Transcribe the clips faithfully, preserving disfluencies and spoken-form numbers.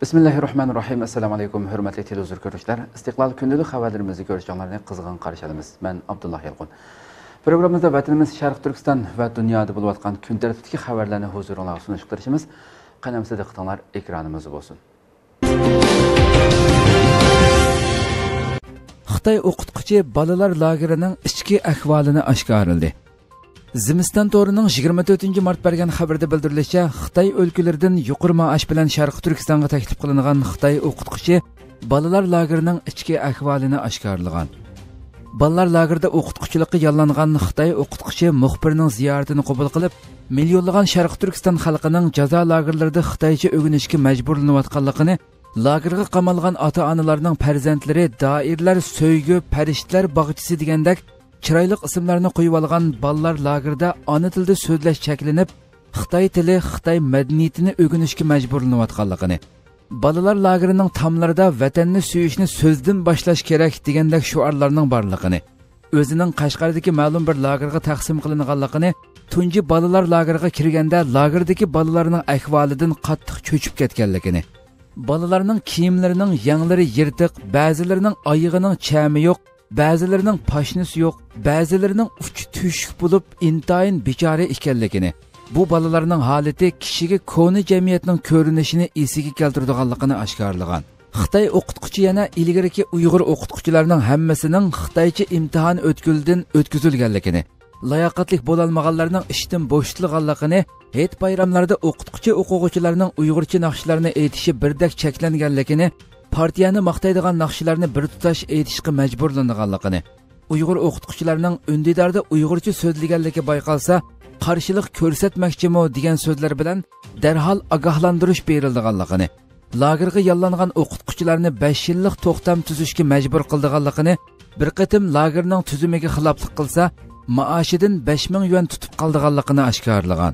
بىسمىللاھىررەھمانىررەھىم. ئەسسالامۇ ئەلەيكۇم، ھۆرمەتلىك تېلېۋىزور كۆرۈشلەر. ئىستىقلال كۈندىلىك خەۋەرلىرىمىزنى كۆرۈشۈڭلارنى قىزغىن قارشى ئالىمىز. مەن ئابدۇللا يالقۇن. پروگراممىمىزدا ۋەتىنىمىز شەرقىي تۈركىستان ۋە دۇنيادا بولۇۋاتقان كۈن تەرتىپتىكى خەۋەرلەرنى ھۇزۇرۇڭلارغا سۇنۇشقا تىرىشىمىز. قېنى ئەمىسە دىققىتىڭلار ئېكرانىمىزدا بولسۇن. خىتاي ئوقۇتقۇچى بالىلار لاگېرىنىڭ ئىچكى ئەھۋالىنى ئاشكارىلىدى. زىمىستان تورىنىڭ يىگىرمە تۆتىنچى مارت بەرگەن خەۋىرىدە بىلدۈرۈلۈشىچە، خىتاي ئۆلكىلىرىدىن يۇقىرى مائاش بىلەن شەرقىي تۈركىستانغا تەكلىپ قىلىنغان خىتاي ئوقۇتقۇچى بالىلار لاگېرىنىڭ ئىچكى ئەھۋالىنى ئاشكارىلىغان. بالىلار لاگېرىدا ئوقۇتقۇچىلىققا ياللانغان خىتاي ئوقۇتقۇچى مۇخبىرنىڭ زىيارىتىنى قوبۇل قىلىپ، مىليونلىغان شەرقىي تۈركىستان خەلقىنىڭ جازا لاگېرلىرىدا خىتايچە ئۆگىنىشكە مەجبۇرلىنىۋاتقانلىقىنى، لاگېرغا قامالغان ئاتا-ئانىلارنىڭ پەرزەنتلىرى دائىرىلەر سۆيگۈ، پەرىشتىلەر باغچىسى دېگەندەك چىرايلىق ئىسىملارنى قويۇۋالغان بالىلار لاگېرىدا ئانا تىلدا سۆزلەش چەكلىنىپ، خىتاي تىلى، خىتاي مەدەنىيىتىنى ئۆگىنىشكە مەجبۇرلىنىۋاتقانلىقىنى، بالىلار لاگېرىنىڭ تاملىرىدا ۋەتەننى سۆيۈشنى سۆزدىن باشلاش كېرەك دېگەندەك شوئارلارنىڭ بارلىقىنى، ئۆزىنىڭ قەشقەردىكى مەلۇم بىر لاگېرغا تەقسىم قىلىنغانلىقىنى، تۇنجى بالىلار لاگېرىغا كىرگەندە لاگېردىكى بالىلارنىڭ ئەھۋالىدىن قاتتىق چۆچۈپ كەتكەنلىكىنى، بالىلارنىڭ كىيىملىرىنىڭ يەڭلىرى يىرتىق، بەزىلىرىنىڭ ئايىغىنىڭ چەمى يوق، بەزىلىرىنىڭ پاشنىسى يوق، بەزىلىرىنىڭ ئۇچى تۆشۈك بولۇپ، ئىنتايىن بىچارە ئىكەنلىكىنى، بۇ بالىلارنىڭ ھالىتى كىشىگە كونا جەمئىيەتنىڭ كۆرۈنۈشىنى ئېسىگە كەلتۈرىدىغانلىقىنى ئاشكارىلىغان. خىتاي ئوقۇتقۇچى يەنە ئىلگىرىكى ئۇيغۇر ئوقۇتقۇچىلارنىڭ ھەممىسىنىڭ خىتايچە ئىمتىھان ئۆتكىلىدىن ئۆتكۈزۈلگەنلىكىنى، لاياقەتلىك بولالمىغانلارنىڭ ئىشتىن بوشىتىلغانلىقىنى، ھېيت-بايراملاردا ئوقۇتقۇچى-ئوقۇغۇچىلارنىڭ ئۇيغۇرچە ناخشىلارنى ئېيتىشى بىردەك چەكلەنگەنلىكىنى، پارتىيەنى ماختايدىغان ناخشىلارنى بىر تۇتاش ئېيتىشقا مەجبۇرلىنىدىغانلىقىنى، ئۇيغۇر ئوقۇتقۇچىلارنىڭ ئۈندىداردا ئۇيغۇرچە سۆزلىگەنلىكى بايقالسا، قارشىلىق كۆرسەتمەكچىمۇ دېگەن سۆزلەر بىلەن دەرھال ئاگاھلاندۇرۇش بېرىلىدىغانلىقىنى، لاگېرغا ياللانغان ئوقۇتقۇچىلارنى بەش يىللىق توختام تۈزۈشكە مەجبۇر قىلىدىغانلىقىنى، بىر قېتىم لاگېرنىڭ تۈزۈمىگە خىلاپلىق قىلسا، مائاشىدىن بەش مىڭ يۈەن تۇتۇپ قالىدىغانلىقىنى ئاشكارىلىغان.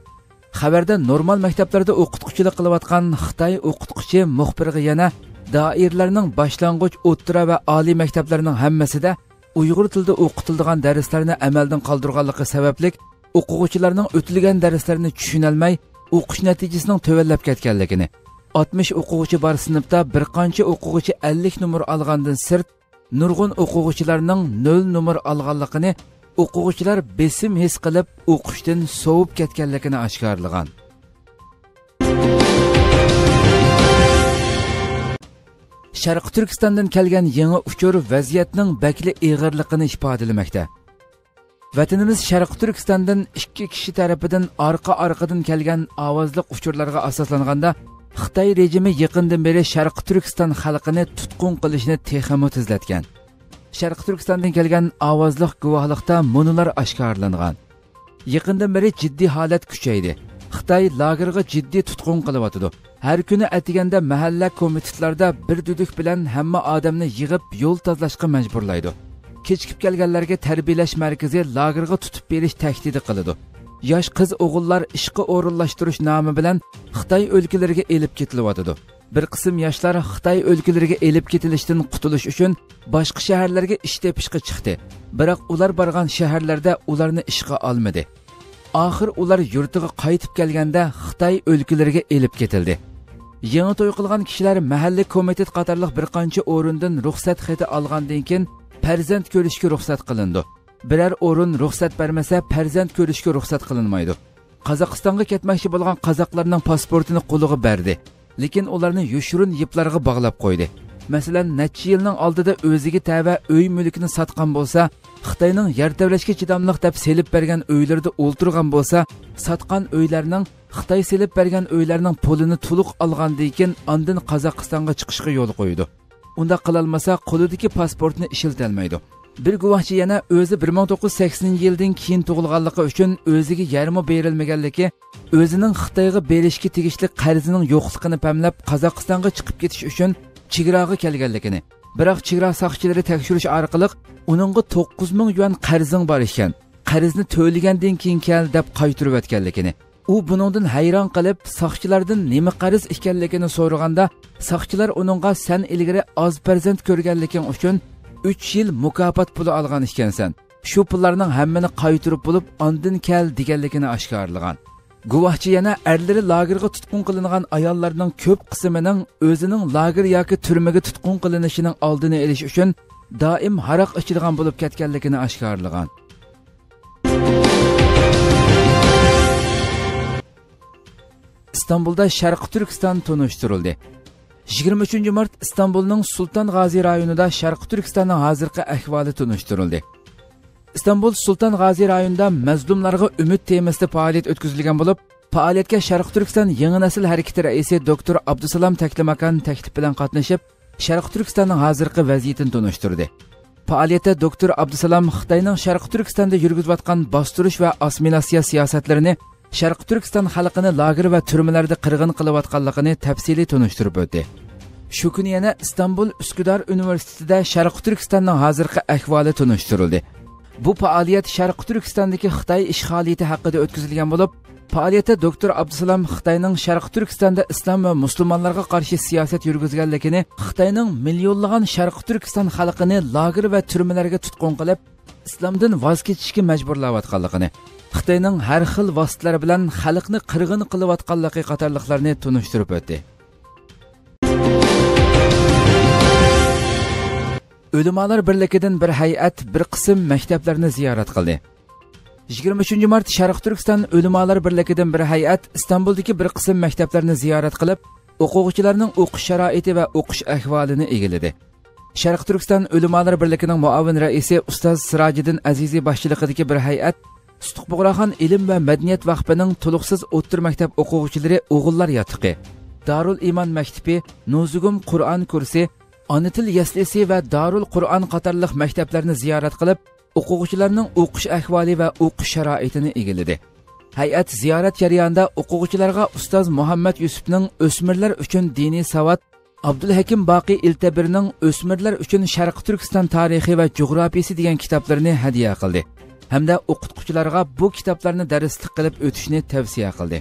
خەۋەردە نورمال مەكتەپلەردە ئوقۇتقۇچىلىق قىلىۋاتقان خىتاي ئوقۇتقۇچى مۇخبىرغا يەنە دائىرىلەرنىڭ باشلانغۇچ، ئوتتۇرا ۋە ئالىي مەكتەپلىرىنىڭ ھەممىسىدە ئۇيغۇر تىلىدا ئوقۇتۇلىدىغان دەرسلەرنى ئەمەلدىن قالدۇرغانلىقى سەۋەبلىك، ئوقۇغۇچىلارنىڭ ئۆتۈلگەن دەرسلەرنى چۈشىنەلمەي، ئوقۇش نەتىجىسىنىڭ تۆۋەنلەپ كەتكەنلىكىنى، ئاتمىش ئوقۇغۇچى بار سىنىپتا بىر قانچە ئوقۇغۇچى ئەللىك نومۇر ئالغاندىن سىرت، نۇرغۇن ئوقۇغۇچىلارنىڭ نۆل نومۇر ئالغانلىقىنى، ئوقۇغۇچىلار بېسىم ھېس قىلىپ، ئوقۇشتىن سوۋۇپ كەتكەنلىكىنى ئاشكارىلىغان. شەرقىي تۈركىستاندىن كەلگەن يېڭى ئۇچۇر ۋەزىيەتنىڭ بەكلا ئېغىرلىقىنى ئىپادىلىمەكتە. ۋەتىنىمىز شەرقىي تۈركىستاندىن ئىككى كىشى تەرىپىدىن ئارقا-ئارقىدىن كەلگەن ئاۋازلىق ئۇچۇرلارغا ئاساسلانغاندا، خىتاي رېجىمى يېقىندىن بېرى شەرقىي تۈركىستان خەلقىنى تۇتقۇن قىلىشنى تېخىمۇ تېزلەتكەن. شەرقىي تۈركىستاندىن كەلگەن ئاۋازلىق گۇۋاھلىقتا مۇنۇلار ئاشكارىلانغان. يېقىندىن بېرى جىددىي ھالەت كۈچەيدى. خىتاي لاگېرغا جىددىي تۇتقۇن قىلىۋاتىدۇ. ھەر كۈنى ئەتىگەندە مەھەللە كومىتېتلاردا بىر دۈدۈك بىلەن ھەممە ئادەمنى يىغىپ، يول تازىلاشقا مەجبۇرلايدۇ. كېچىكىپ كەلگەنلەرگە تەربىيەلەش مەركىزى لاگېرغا تۇتۇپ بېرىش تەھدىتى قىلىدۇ. ياش قىز-ئوغۇللار ئىشقا ئورۇنلاشتۇرۇش نامى بىلەن خىتاي ئۆلكىلىرىگە ئېلىپ كېتىلىۋاتىدۇ. بىر قىسىم ياشلار خىتاي ئۆلكىلىرىگە ئېلىپ كېتىلىشتىن قۇتۇلۇش ئۈچۈن باشقا شەھەرلەرگە ئىش تېپىشقا چىقتى. بىراق ئۇلار بارغان شەھەرلەردە ئۇلارنى ئىشقا ئالمىدى. ئاخىر ئۇلار يۇرتىغا قايتىپ كەلگەندە خىتاي ئۆلكىلىرىگە ئېلىپ كېتىلدى. يېڭى توي قىلغان كىشىلەر مەھەللە كومىتېت قاتارلىق بىر قانچە ئورۇندىن رۇخسەت خېتى ئالغاندىن كېيىن پەرزەنت كۆرۈشكە رۇخسەت قىلىنىدۇ. بىرەر ئورۇن رۇخسەت بەرمىسە، پەرزەنت كۆرۈشكە رۇخسەت قىلىنمايدۇ. قازاقىستانغا كەتمەكچى بولغان قازاقلارنىڭ پاسپورتىنى قولىغا بەردى. لېكىن ئۇلارنى يوشۇرۇن يىپلارغا باغلاپ قويدى. مەسىلەن، نەچچە يىلنىڭ ئالدىدا ئۆزىگە تەۋە ئۆي مۈلكىنى ساتقان بولسا، خىتاينىڭ يەر تەۋرەشكە چىداملىق دەپ سېلىپ بەرگەن ئۆيلىرىدە ئولتۇرغان بولسا، ساتقان ئۆيلەرنىڭ، خىتاي سېلىپ بەرگەن ئۆيلەرنىڭ پۇلىنى تولۇق ئالغاندىن كېيىن، ئاندىن قازاقىستانغا چىقىشقا يول قويىدۇ. ئۇنداق قىلالمىسا، قولىدىكى پاسپورتنى ئىشلىتەلمەيدۇ. بىر گۇۋاھچى يەنە ئۆزى بىر مىڭ توققۇز يۈز سەكسىنىنچى يىلدىن كېيىن تۇغۇلغانلىقى ئۈچۈن ئۆزىگە يەرمۇ بېرىلمىگەنلىكى، ئۆزىنىڭ خىتايغا بېرىشكە تېگىشلىك قەرزىنىڭ يوقلۇقىنى پەملەپ، قازاقىستانغا چىقىپ كېتىش ئۈچۈن چېگراغا كەلگەنلىكىنى، بىراق چېگرا ساقچىلىرى تەكشۈرۈش ئارقىلىق ئۇنىڭغا توققۇز مىڭ يۈەن قەرزىڭ بار ئىكەن، قەرزنى تۆلىگەندىن كېيىن كەل دەپ قايتۇرۇۋەتكەنلىكىنى، ئۇ بۇنىڭدىن ھەيران قېلىپ، ساقچىلاردىن نېمە قەرز ئىكەنلىكىنى سورىغاندا، ساقچىلار ئۇنىڭغا سەن ئىلگىرى ئاز پەرزەنت كۆرگەنلىكىڭ ئۈچۈن ئۈچ يىل مۇكاپات پۇلى ئالغان ئىكەنسەن، شۇ پۇللارنىڭ ھەممىنى قايتۇرۇپ بولۇپ، ئاندىن كەل دېگەنلىكىنى ئاشكارىلىغان. گۇۋاھچى يەنە ئەرلىرى لاگېرغا تۇتقۇن قىلىنغان ئاياللارنىڭ كۆپ قىسمىنىڭ ئۆزىنىڭ لاگېر ياكى تۈرمىگە تۇتقۇن قىلىنىشىنىڭ ئالدىنى ئېلىش ئۈچۈن دائىم ھاراق ئىچىدىغان بولۇپ كەتكەنلىكىنى ئاشكارىلىغان. ئىستانبۇلدا شەرقىي تۈركىستان تونۇشتۇرۇلدى. يىگىرمە ئۈچىنچى مارت ئىستانبۇلنىڭ سۇلتان غازى رايونىدا شەرقىي تۈركىستاننىڭ ھازىرقى ئەھۋالى تونۇشتۇرۇلدى. ئىستانبۇل سۇلتان غازى رايونىدا مەزلۇملارغا ئۈمىد تېمىسىدا پائالىيەت ئۆتكۈزۈلگەن بولۇپ، پائالىيەتكە شەرقىي تۈركىستان يېڭى نەسىل ھەرىكىتى رەئىسى دوكتور ئابدۇسالام تەكلىماكان تەكلىپ بىلەن قاتنىشىپ، شەرقىي تۈركىستاننىڭ ھازىرقى ۋەزىيىتىنى تونۇشتۇردى. پائالىيەتتە دوكتور ئابدۇسالام خىتاينىڭ شەرقىي تۈركىستاندا يۈرگۈزۈۋاتقان باستۇرۇش ۋە ئاسسىمىلياتسىيە سىياسەتلىرىنى، شەرقىي تۈركىستان خەلقىنى لاگېر ۋە تۈرمىلەردە قىرغىن قىلىۋاتقانلىقىنى تەپسىلىي تونۇشتۇرۇپ ئۆتتى. شۇ كۈنى يەنە ئىستانبۇل ئۈسكۈدار ئۇنىۋېرسىتېتىدا شەرقىي تۈركىستاننىڭ ھازىرقى ئەھۋالى تونۇشتۇرۇلدى. بۇ پائالىيەت شەرقىي تۈركىستاندىكى خىتاي ئىشغالىيىتى ھەققىدە ئۆتكۈزۈلگەن بولۇپ، پائالىيەتتە دوكتور ئابدۇسالام خىتاينىڭ شەرقىي تۈركىستاندا ئىسلام ۋە مۇسۇلمانلارغا قارشى سىياسەت يۈرگۈزگەنلىكىنى، خىتاينىڭ مىليونلىغان شەرقىي تۈركىستان خەلقىنى لاگېر ۋە تۈرمىلەرگە تۇتقۇن قىلىپ، ئىسلامدىن ۋاز كېچىشكە مەجبۇرلاۋاتقانلىقىنى، خىتاينىڭ ھەر خىل ۋاسىتىلەر بىلەن خەلقنى قىرغىن قىلىۋاتقانلىقى قاتارلىقلارنى تونۇشتۇرۇپ ئۆتتى. ئۆلىمالار بىرلىكىدىن بىر ھەيئەت بىر قىسىم مەكتەپلەرنى زىيارەت قىلدى. يىگىرمە ئۈچىنچى مارت شەرقىي تۈركىستان ئۆلىمالار بىرلىكىدىن بىر ھەيئەت ئىستانبۇلدىكى بىر قىسىم مەكتەپلەرنى زىيارەت قىلىپ، ئوقۇغۇچىلارنىڭ ئوقۇش شارائىتى ۋە ئوقۇش ئەھۋالىنى ئىگىلىدى. شەرقىي تۈركىستان ئۆلىمالار بىرلىكىنىڭ مۇئاۋىن رەئىسى ئۇستاز سىراجىدىن ئەزىزى باشچىلىقىدىكى بىر ھەيئەت سۇتۇق بۇغراخان ئىلىم ۋە مەدەنىيەت ۋەقپىنىڭ تولۇقسىز ئوتتۇرا مەكتەپ ئوقۇغۇچىلىرى ئوغۇللار ياتىقى، دارۇل ئىمان مەكتىپى، نۇزۇگۇم قۇرئان كۇرسى، ئانا تىل يەسلىسى ۋە دارۇل قۇرئان قاتارلىق مەكتەپلەرنى زىيارەت قىلىپ، ئوقۇغۇچىلارنىڭ ئوقۇش ئەھۋالى ۋە ئوقۇش شارائىتىنى ئىگىلىدى. ھەيئەت زىيارەت جەريانىدا ئوقۇغۇچىلارغا ئۇستاز مۇھەممەد يۈسۈپنىڭ ئۆسمۈرلەر ئۈچۈن دىنىي ساۋات، ئابدۇلھەكىم باقى ئىلتەبىرنىڭ ئۆسمۈرلەر ئۈچۈن شەرقىي تۈركىستان تارىخى ۋە جۇغراپىيىسى دېگەن كىتابلىرىنى ھەدىيە قىلدى ھەمدە ئوقۇتقۇچىلارغا بۇ كىتابلارنى دەرسلىك قىلىپ ئۆتۈشنى تەۋسىيە قىلدى.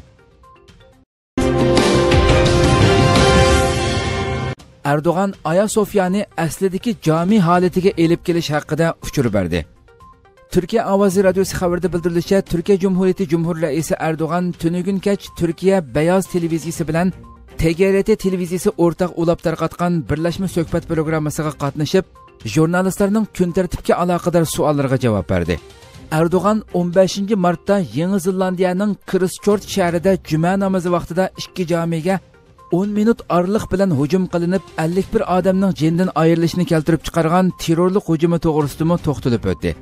ئەردوغان ئايا سوفيانى ئەسلىدىكى جامى ھالىتىگە ئېلىپ كېلىش ھەققىدە ئۇچۇر بەردى. تۈركىيە ئاۋازى رادىيوسى خەۋىرىدە بىلدۈرۈلۈشىچە، تۈركىيە جۇمھۇرىيىتى جۇمھۇر رەئىسى ئەردوغان تۈنۈگۈن كەچ تۈركىيە بەياز تېلېۋىزىيىسى بىلەن تگرت تېلېۋىزىيىسى ئورتاق ئۇلاپ تارقاتقان بىرلەشمە سۆھبەت پروگراممىسىغا قاتنىشىپ، ژۇرنالىستلارنىڭ كۈن تەرتىپكە ئالاقىدار سوئاللىرىغا جاۋاب بەردى. ئەردوغان ئون بەشىنچى مارتتا يېڭى زېلاندىيەنىڭ كىرىستچورچ شەھىرىدە جۈمە نامىزى ۋاقتىدا ئىككى جامىگە ئون مىنۇت ئارىلىق بىلەن ھۇجۇم قىلىنىپ، ئەللىك بىر ئادەمنىڭ جېنىدىن ئايرىلىشىنى كەلتۈرۈپ چىقارغان تېررورلۇق ھۇجۇمى توغرىسىدىمۇ توختىلىپ ئۆتتى.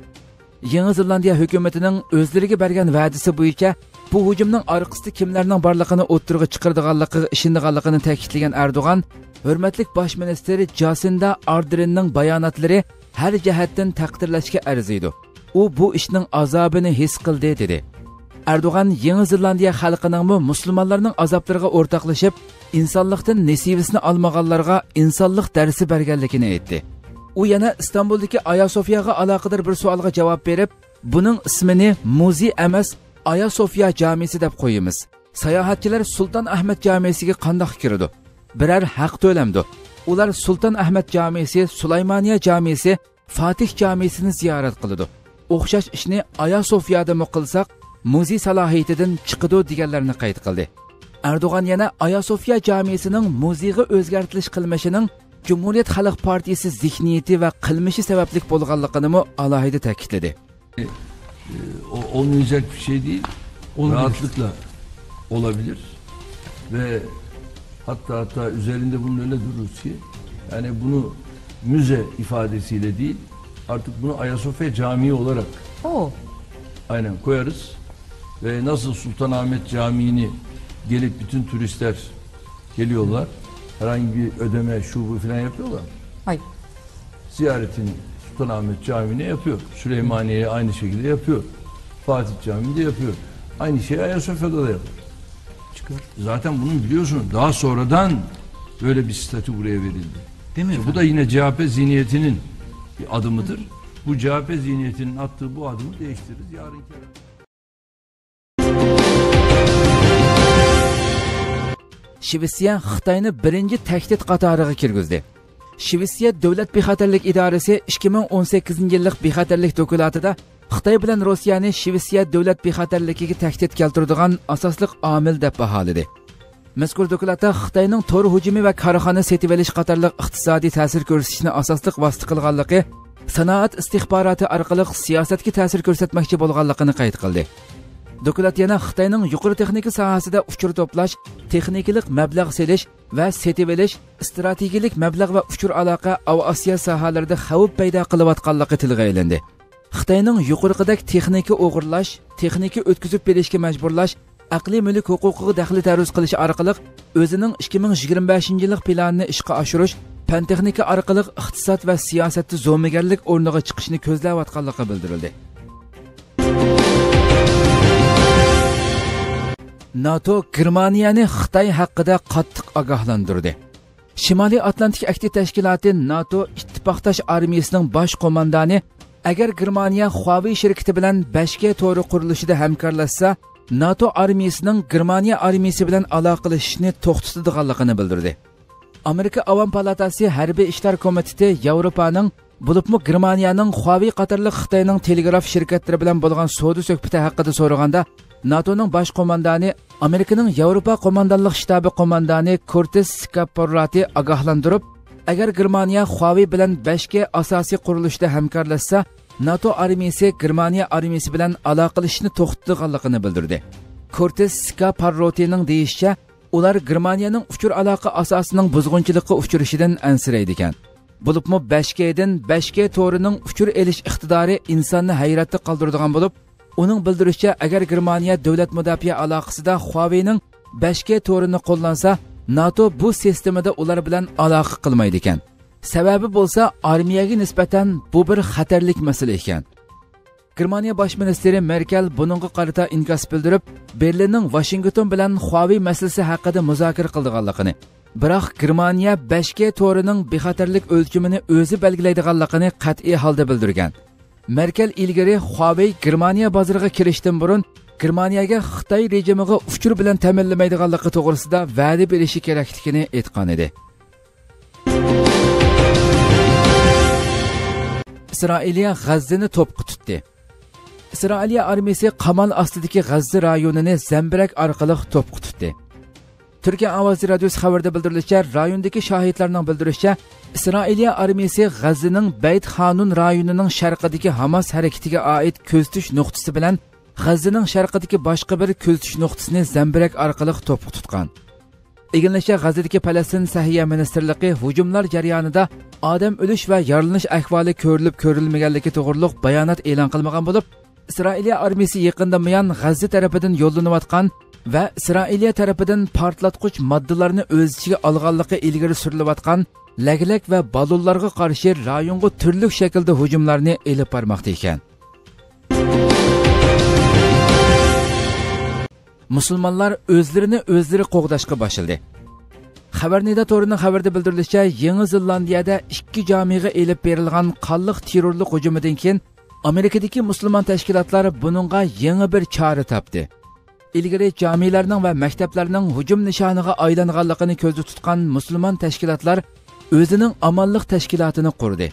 يېڭى زېلاندىيە ھۆكۈمىتىنىڭ ئۆزلىرىگە بەرگەن ۋەدىسى بويىچە بۇ ھۇجۇمنىڭ ئارقىسىدا كىملەرنىڭ بارلىقىنى ئوتتۇرىغا چىقىرىدىغانلىقىغا ئىشىنىدىغانلىقىنى تەكىتلىگەن ئەردوغان، ھۆرمەتلىك باش مىنىستىر جاسىندا ئاردېرننىڭ باياناتلىرى ھەر جەھەتتىن تەقدىرلەشكە ئەرزىيدۇ. ئۇ بۇ ئىشنىڭ ئازابىنى ھېس قىلدى، دېدى. ئەردوغان يېڭى زېلاندىيە خەلقىنىڭمۇ مۇسۇلمانلارنىڭ ئازابلىرىغا ئورتاقلىشىپ، ئىنسانلىقتىن نېسىۋىسىنى ئالمىغانلارغا ئىنسانلىق دەرسى بەرگەنلىكىنى ئېيتتى. ئۇ يەنە ئىستانبۇلدىكى ئايا سوفياغا ئالاقىدار بىر سوئالغا جاۋاب بېرىپ، بۇنىڭ ئىسمىنى مۇزېي ئەمەس، ئايا سوفيا جامىسى دەپ قويىمىز. ساياھەتچىلەر سۇلتان ئەھمەد جامىسىگە قانداق كىرىدۇ؟ بىرەر ھەق تۆلەمدۇ؟ ئۇلار سۇلتان ئەھمەد جامىسى، سۇلايمانىيە جامىسى، فاتىھ جامىسىنى زىيارەت قىلىدۇ. ئوخشاش ئىشنى ئايا سوفيادىمۇ قىلساق، مۇزېي سالاھىيىتىدىن چىقىدۇ، دېگەنلەرنى قەيت قىلدى. ئەردوغان يەنە ئايا سوفيا جامىسىنىڭ مۇزېيغا ئۆزگەرتىلىش قىلمىشىنىڭ جۇمھۇرىيەت خەلق پارتىيىسى زېھنىيىتى ۋە قىلمىشى سەۋەبلىك بولغانلىقىنىمۇ ئالاھىدە تەكىتلىدى. E, o- olmayacak bir şey değil. Olabilir. Rahatlıkla olabilir. Ve hatta hatta üzerinde bunun öyle dururuz ki, yani bunu müze ifadesiyle değil, artık bunu Ayasofya Camii olarak Oo. aynen koyarız. Ve nasıl Sultanahmet Camii'ni gelip bütün turistler geliyorlar, herhangi bir ödeme, şu bu filan yapıyorlar. Hayır. Ziyaretini Sultanahmet Camii'ne yapıyor. Süleymaniye'ye aynı şekilde yapıyor. Fatih Camii'nde yapıyor. Aynı şeyi Ayasofya'da da yapıyor. Çıkıyor. Zaten bunun biliyorsunuz daha sonradan böyle bir statü buraya verildi. Değil mi? İşte bu da yine C H P zihniyetinin bir adımıdır. Bu C H P zihniyetinin attığı bu adımı değiştiririz. Yarınki شىۋېتسىيە خىتاينى بىرىنچى تەھدىت قاتارىغا كىرگۈزدى. شىۋېتسىيە دۆلەت بىخەتەرلىك ئىدارىسى ئىككى مىڭ ئون سەككىزىنچى يىللىق بىخەتەرلىك دوكلاتىدا خىتاي بىلەن روسىيەنى شىۋېتسىيە دۆلەت بىخەتەرلىكىگە تەھدىت كەلتۈرىدىغان ئاساسلىق ئامىل دەپ باھالىدى. مەزكۇر دوكلاتتا خىتاينىڭ تور ھۇجۇمى ۋە كارخانا سېتىۋېلىش قاتارلىق ئىقتىسادىي تەسىر كۆرسىتىشنى ئاساسلىق ۋاسىتە قىلغانلىقى، سانائەت ئىستىخباراتى ئارقىلىق سىياسەتكە تەسىر كۆرسەتمەكچى بولغانلىقىنى قەيت قىلدى. دوكلات يەنە خىتاينىڭ يۇقىرى تېخنىكا ساھەسىدە ئۇچۇر توپلاش، تېخنىكىلىق مەبلەغ سېلىش ۋە سېتىۋېلىش، ئىستراتېگىيىلىك مەبلەغ ۋە ئۇچۇر ئالاقە ئاۋىئاتسىيە ساھەلىرىدە خەۋپ پەيدا قىلىۋاتقانلىقى تىلغا ئېلىندى. خىتاينىڭ يۇقىرىقىدەك تېخنىكا ئوغرىلاش، تېخنىكا ئۆتكۈزۈپ بېرىشكە مەجبۇرلاش، ئەقلىي مۈلۈك ھوقۇقىغا دەخلى تەرۇز قىلىش ئارقىلىق ئۆزىنىڭ ئىككى مىڭ يىگىرمە بەشىنچى يىللىق پىلانىنى ئىشقا ئاشۇرۇش، پەن تېخنىكا ئارقىلىق ئىقتىساد ۋە سىياسەتتە زومىگەرلىك ئورنىغا چىقىشنى كۆزلەۋاتقانلىقى بىلدۈرۈلدى. ناتو گېرمانىيەنى خىتاي ھەققىدە قاتتىق ئاگاھلاندۇردى. شىمالىي ئاتلانتىك ئەھدى تەشكىلاتى ناتو ئىتتىپاقداش ئارمىيىسىنىڭ باش قوماندانى، ئەگەر گېرمانىيە خۇاۋېي شىركىتى بىلەن بەش گې تورى قۇرۇلۇشىدا ھەمكارلاشسا، ناتو ئارمىيىسىنىڭ گېرمانىيە ئارمىيىسى بىلەن ئالاقىلىشىشنى توختىتىدىغانلىقىنى بىلدۈردى. ئامېرىكا ئاۋام پالاتاسى ھەربىي ئىشلار كومىتېتى ياۋروپانىڭ، بولۇپمۇ گېرمانىيەنىڭ خۇاۋېي قاتارلىق خىتاينىڭ تېلېگراف شىركەتلىرى بىلەن بولغان سودا سۆھبىتى ھەققىدە سورىغاندا، ناتونىڭ باش قوماندانى، ئامېرىكىنىڭ ياۋروپا قوماندانلىق شتابى قوماندانى كورتېس سكاپپارراتى ئاگاھلاندۇرۇپ، ئەگەر گېرمانىيە خۇاۋېي بىلەن بەش گې ئاساسىي قۇرۇلۇشىدا ھەمكارلاشسا، ناتو ئارمىيىسى گېرمانىيە ئارمىيىسى بىلەن ئالاقىلىشىشنى توختىتىدىغانلىقىنى بىلدۈردى. كورتېس سكاپپارراتىنىڭ دېيىشىچە، ئۇلار گېرمانىيەنىڭ ئۇچۇر ئالاقە ئاساسىنىڭ بۇزغۇنچىلىققا ئۇچرىشىدىن ئەنسىرەيدىكەن. بولۇپمۇ بەش گېدىن بەش گې تورىنىڭ ئۇچۇر ئېلىش ئىقتىدارى ئىنساننى ھەيراتتا قالدۇرىدىغان بولۇپ، ئۇنىڭ بىلدۈرۈشىچە، ئەگەر گېرمانىيە دۆلەت مۇداپىئە ئالاقىسىدا خۇاۋېينىڭ بەش گې تورىنى قوللانسا، ناتو بۇ سىستېمىدا ئۇلار بىلەن ئالاقە قىلمايدىكەن. سەۋەبى بولسا، ئارمىيەگە نىسبەتەن بۇ بىر خەتەرلىك مەسىلە ئىكەن. گېرمانىيە باش مىنىستىرى مېركەل بۇنىڭغا قارىتا ئىنكاس بىلدۈرۈپ، بېرلىننىڭ ۋاشىنگتون بىلەن خۇاۋېي مەسىلىسى ھەققىدە مۇزاكىرە قىلىدىغانلىقىنى، بىراق گېرمانىيە بەش گې تورىنىڭ بىخەتەرلىك ئۆلچىمىنى ئۆزى بەلگىلەيدىغانلىقىنى قەتئىي ھالدا بىلدۈرگەن. مېركەل ئىلگىرى خۇاۋېي گېرمانىيە بازىرىغا كىرىشتىن بۇرۇن گېرمانىيەگە خىتاي رېجىمىغا ئۇچۇر بىلەن تەمىنلىمەيدىغانلىقى توغرىسىدا ۋەدە بېرىشى كېرەكلىكىنى ئېيتقانىدى. ئىسرائىلىيە غەززىنى توپقا تۇتتى. ئىسرائىلىيە ئارمىيىسى قامال ئاستىدىكى غەززە رايونىنى زەمبىرەك ئارقىلىق توپقا تۇتتى. تۈركىيە ئاۋازى رادىيوسى خەۋىرىدە بىلدۈرۈلۈشىچە، رايوندىكى شاھىتلارنىڭ بىلدۈرۈشىچە، ئىسرائىلىيە ئارمىيىسى غەززىنىڭ بەيت خانۇن رايونىنىڭ شەرقىدىكى ھاماس ھەرىكىتىگە ئائىت كۆزىتىش نۇقتىسى بىلەن غەززىنىڭ شەرقىدىكى باشقا بىر كۆزىتىش نۇقتىسىنى زەمبىرەك ئارقىلىق توپقا تۇتقان. ئىگىلىنىشىچە، غەززىدىكى پەلەستىن سەھىيە مىنىستىرلىقى ھۇجۇملار جەريانىدا ئادەم ئۆلۈش ۋە يارىلىنىش ئەھۋالى كۆرۈلۈپ كۆرۈلمىگەنلىكى توغرۇلۇق بايانات ئېلان قىلمىغان بولۇپ، ئىسرائىلىيە ئارمىيىسى يېقىندىن بۇيان غەززە تەرىپىدىن يوللىنىۋاتقان ۋە ئىسرائىلىيە تەرىپىدىن پارتلاتقۇچ ماددىلارنى ئۆز ئىچىگە ئالغانلىقى ئىلگىرى سۈرۈلۈۋاتقان لەگلەك ۋە بالونلارغا قارشى رايونغا تۈرلۈك شەكىلدە ھۇجۇملارنى ئېلىپ بارماقتا ئىكەن. مۇسۇلمانلار ئۆزلىرىنى ئۆزلىرى قوغداشقا باشلىدى. خەۋەر نىدا تورىنىڭ خەۋىرىدە بىلدۈرۈلۈشىچە، يېڭى زېلاندىيەدە ئىككى جامىغا ئېلىپ بېرىلغان قانلىق تېررورلۇق ھۇجۇمىدىن كېيىن، ئامېرىكىدىكى مۇسۇلمان تەشكىلاتلار بۇنىڭغا يېڭى بىر چارە تاپتى. ئىلگىرى جامىلارنىڭ ۋە مەكتەپلەرنىڭ ھۇجۇم نىشانىغا ئايلانغانلىقىنى كۆزدە تۇتقان مۇسۇلمان تەشكىلاتلار ئۆزىنىڭ ئامانلىق تەشكىلاتىنى قۇردى.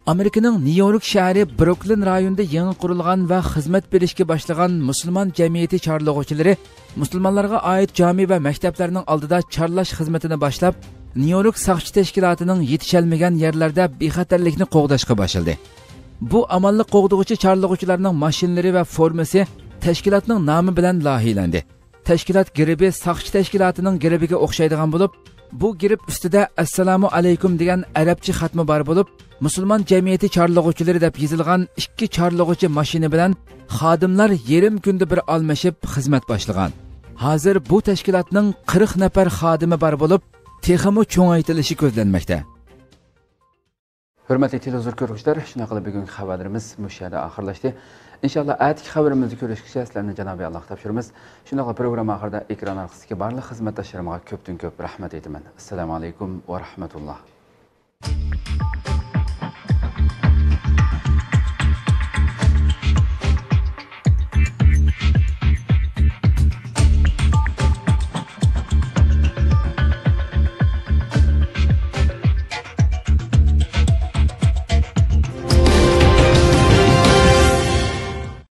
ئامېرىكىنىڭ نيۇ يورك شەھىرى بروكلىن رايونىدا يېڭى قۇرۇلغان ۋە خىزمەت بېرىشكە باشلىغان مۇسۇلمان جەمئىيىتى چارلىغۇچىلىرى مۇسۇلمانلارغا ئائىت جامى ۋە مەكتەپلەرنىڭ ئالدىدا چارلاش خىزمىتىنى باشلاپ، نيۇ يورك ساقچى تەشكىلاتىنىڭ يېتىشەلمىگەن يەرلەردە بىخەتەرلىكنى قوغداشقا باشلىدى. بۇ ئامانلىق قوغدىغۇچى چارلىغۇچىلارنىڭ ماشىنىلىرى ۋە فورمىسى تەشكىلاتنىڭ نامى بىلەن لايىھىلەندى. تەشكىلات گېربى ساقچى تەشكىلاتىنىڭ گېربىگە ئوخشايدىغان بولۇپ، بۇ گېرب ئۈستىدە ئەسسالامۇ ئەلەيكۇم دېگەن ئەرەبچە خەتمە بار بولۇپ، مۇسۇلمان جەمئىيىتى چارلىغۇچىلىرى دەپ يېزىلغان ئىككى چارلىغۇچى ماشىنا بىلەن خادىملار يېرىم كۈندە بىر ئالمىشىپ خىزمەت باشلىغان. ھازىر بۇ تەشكىلاتنىڭ قىرىق نەپەر خادىمى بار بولۇپ، تېخىمۇ چوڭايتىلىشى كۆزلەنمەكتە. ھۆرمەتلىك تېلېۋىزور كۆرگۈچىلەر، شۇنداق قىلىپ بۈگۈنكى خەۋەرلىرىمىز مۇشۇ يەردە ئاخىرلاشتى. ئىنشاللا ئەتىكى خەۋىرىمىزدە كۆرۈشكىچە سىلەرنى جانابى ئاللاغا تاپشۇرىمىز. شۇنداقلا پروگرامما ئاخىرىدا ئېكران ئارقىسىدىكى بارلىق خىزمەتداشلىرىمغا كۆپتىن كۆپ رەھمەت ئېيتىمەن. ئەسسالامۇ ئەلەيكۇم ۋە رەھمەتۇللا.